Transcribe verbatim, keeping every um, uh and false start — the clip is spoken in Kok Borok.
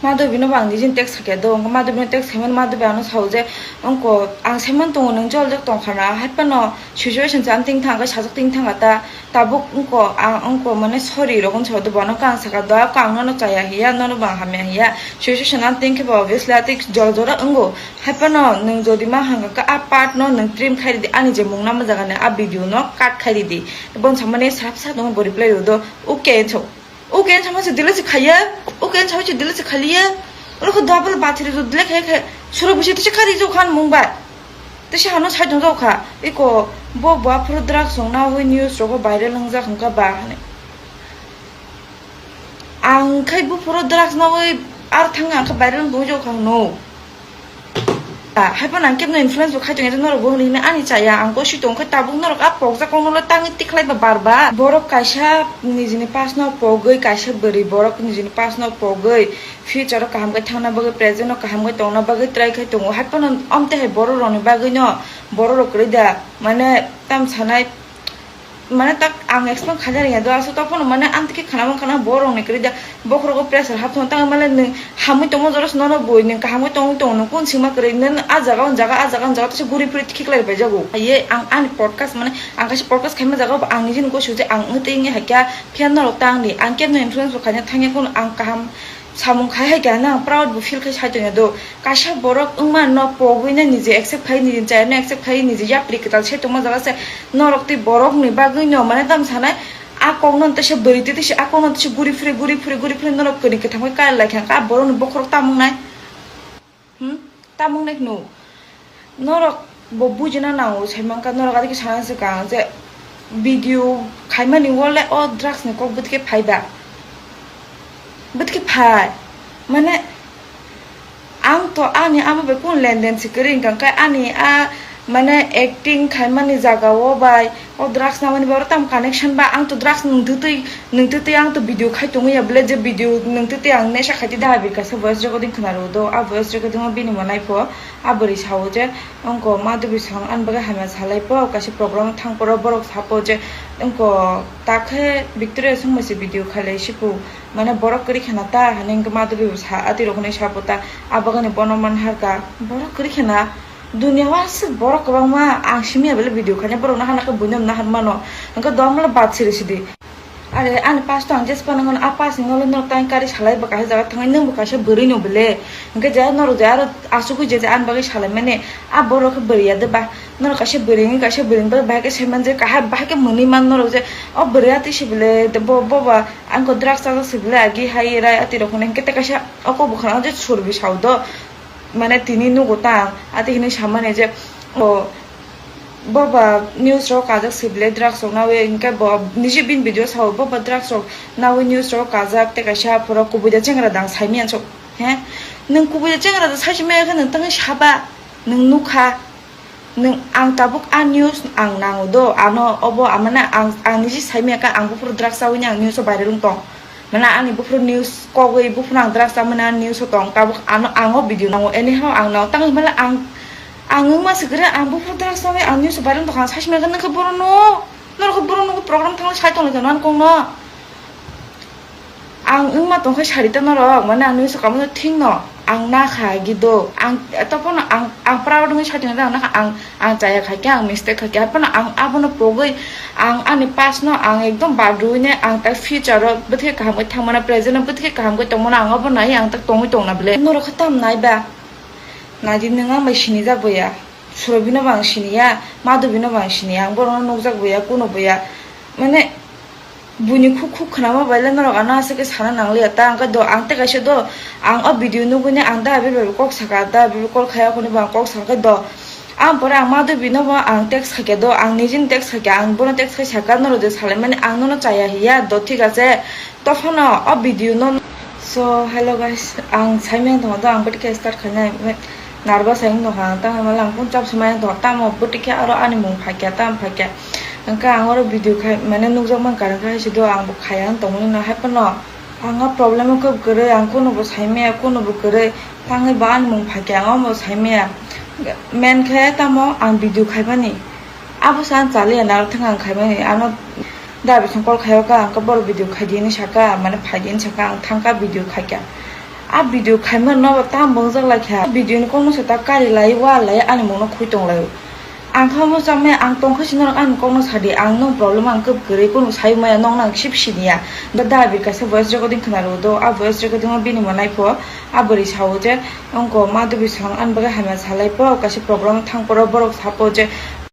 Madhabi no bo ang nijini text khaikha do, wngkha Madhabi no text khaimani Madhabi ano sao je, wngkha ang saiman tongo nwng joljak tongkha na, hai phano situation se ani ting thang khe sajak ting thang ta, tabuk wngkha ang wngkha mane sorry rok wngsa do, bono khe ang sakha do, ang nono chaya hiya, nono bo ang hamya hiya, situation ani ting khe bo obviously ati jora jora wngo, hai phano nwng jodi ma hangkha khe a part no nwng trim khai ridi, ani je mung nama jaga ni a video no cut khai ridi, bon samani srap sa tongo bo reply rw do, okay so. Uke sama se delete se khaiya, uke sama se delete se khaliya. Oro kho double battery ro delete khai khai. Suro bisi tese kari jo khan mung bai. Tese hano sai tong jo kha. Iko bo bua phuru drugs song na wi news rogo viral wng jak hwnkha ba hane. Ang khai bu phuru drugs na wi ar thang ang kha viral wng jo kha no. Hai phano ang kebno influence bo khai tongya, norok bo hwnwi hwnwi ani chaya, ang gosi tong khe tabuk norok a pokjak kokno le tangwi tikhlai ba bar bar. Borok kaisa nijini pass no pogwi, kaisa bwrwi borok nijini pass no pogwi, future o kaham khe thangna bagwi, present o kaham khe tongna bagwi try khai tongo. Hai phano omte hai borok rokni bagwi no, borok rok kwrwi da, mane, tam sanai, mane tak ang explain khaina rwngya do, aswk tokphano mane amtwkhe khana mankha na borokni kwrwi da, bokhorogo pressure hapthang tangwi mane nwng hamwi tongma joros nono bui nwng kaham khe tongwi tongo, nwng kun sima kwrwi nwng a jaga o jaga, a jaga o jaga tese guri phuri khiklai rwpaijago. Ye ang ani podcast mane ang kaisa podcast khaima jaga o ang nijini gosio je ang wngwi twi wngwi haikha phiya norok tangdi, ang kebno influence bo khaina thangya, kun ang kaham samung khai hai khe ano ang proud bo feel khai sai tongya do. Kaisa borok wngma no pogwi no niji accept khai, niji chaya no accept khai, niji yapri kwtal se tongma jaga se norok tei borok ni bagwi no mane tam sanai a kok no tese bwrwi tei tese a kok no tese guri phuri guri phuri guri phuri norok kwrwi kwthang bai kar lai kha, a borok ni bokhorok tamung nai. Hmm? Tamung nai hwno. Norok bo bujina nango, sai mankha norok adike sana swkang je video khaimani wale o drugs ni kok bwtike phai ba? Bwtike phai? Mane ang to ani amo bai kun lenden se kwrwi wngkha, khe ani a mane acting khaimani jaga o bai o drugs namani bai oro tam connection ba? Ang to drugs nwng twtwi, nwng twtwi ang to video khai tongwi ya bwle, je video nwng twtwi ang nesa khai twi da abi kaisa voice recording khna rw do, a voice recording o bini mo nai pho. A bwrwi sao je, wngkha Madhabi song ani bagwi hamya salai po, kaisa program thang phuru borok sapo je, wngkha ta khe Victoria songma se video khailai sipu, mane borok kwrwi khena ta hinwi wngkha Madhabi bo sa, atwi rok hinwi sapo ta, a bagwi bono man harkha, borok kwrwi khena, dunia o aswk borok kwbangma, ang simi ya bele video khainai borok no hana khe buino naharmano, hwnkhe dom le bad siri sidi. Are ani pass to ang jesa phano hwn, a pass ni nolo norok tang kari salai bo kaisa jaga thangwi, nwng bo kaisa bwrwi no bele. Hwnkhe je norok je aro asugwi je je ani bagwi salai mani, a borok khe bwrwi ya de ba? Norok kaisa bwrwi wngwi kaisa bwrwi ni bagwi bahai khe sai man je, kaham bahai khe mwnwi man norok je, o bwrwi atwi se bele, bo, bo ba ang ko drugs chajak se bele, agi hai rai atwi rok hwnwi hwnkhe tei kaisa o kok bo khna je surbi sao do. Mane tini nugo ta ang, ati hinwi samani je, o, bo ba news rok kajak se bele drugs rok nawi, hwnkhe bo niji bini video sao, bo ba drugs rok nawi news rok kajak, tei kaisa aphuru kubui da chengra dang saimanya sok, he? Nwng kubui da chengra da saisi maya khe nwng tangwi saba, nwng nukha, nwng, ang tabuk a news ang nango do, ano obo amana ang, ang niji saimaya khe ang buphuru drugs chawi ni ang news o viral wng tong. Mane ani buphuru news kogwi, buphuru ang drugs chamani ani news o tong, tabuk ano, ang o video nango, anyhow ang nango, tangwi male ang, ang wngma se kwrwi, ang buphuru drugs chamwi ang news o viral tongkha, ang saisi maya khe nokha borok no, norok khe borok no program thangwi sai tonglaikha nang kong no. Ang wngma tongkha sari ta norok, mane ang news o kamo thik no, ang nakha gido, ang topono ang, ang proud wngwi sai tongkha, ang nakha, ang Ang chaya khaikhe, ang mistake khaikhe, hai phano ang abono pogwi ang ani past no ang ekdom badrwini ang tak future o bwthai kaham khe thangmano, present o bwthai kaham khe tongmano ang abo nai ang tak tongwi tongna bwle. Norok khe tam nai ba? Naidi nwng ang bai sinijak boya, Surabhi no bo ang siniya, Madhabi no bo ang siniya, ang borok no nukjak boya, kuno boya, mane Buini khuk khuk khwnama bai le norok ano aswk khe sana nangliya ta, hwnkhe do ang tei kaisa do ang o video nugwini ang da bebaibo kok saka, da bebaibo call khai, okhorni bo ang kok sakha do. Ang pore ang Madhabi no bo ang text khaikha do, ang nijini text khaikha, ang bono text khai saka, norok je salaimani ang nono chaya hiya do, thik ache, tophano o video no. So hello guys, ang saimaya tongma do, ang bwtwi khe start khainai. Nervous hai wngtongkha ang, tamo mala ang phone charge se maya tongkha, tamo bwtwi khe aro ani mung phaikya, tamo phaikya. Hwnkhe ang oro video khai, mane nukjak mankha, hwnkhe hai se do ang bo khaiya wng tongmani no, hai phano ang o problem o khe kwrwi, ang kuno bo saimaya, kuno bo kwrwi, tangwi bo ani mung phaikya, ang omo saimaya. Main khe tamo ang video khaimani, abo se ang chaliya, narwk thang ang khaimani, ano da bising call khaio kha, ang khe borok video khaidi hinwi saka, mane phaidi hinwi saka, ang thangkha video khaikha. A video khaima no tam bongjak lai kha. Video ni kokno se ta kari lai, wa lai, ani mungno khui tong lai. Ang kha mo chamai, ang tong kha si norok ani kokno sadi, ang no problem ang kub kwrwi, kunu sai maya, nong nang sip siniya. Da da bir kaisa voice recording khna rw do, a voice recording o bini mo nai pho, a bwrwi sao je, ongko ma dubi song ani bagwi hamya salai pho, kaisa program thang poro borok sa pho je,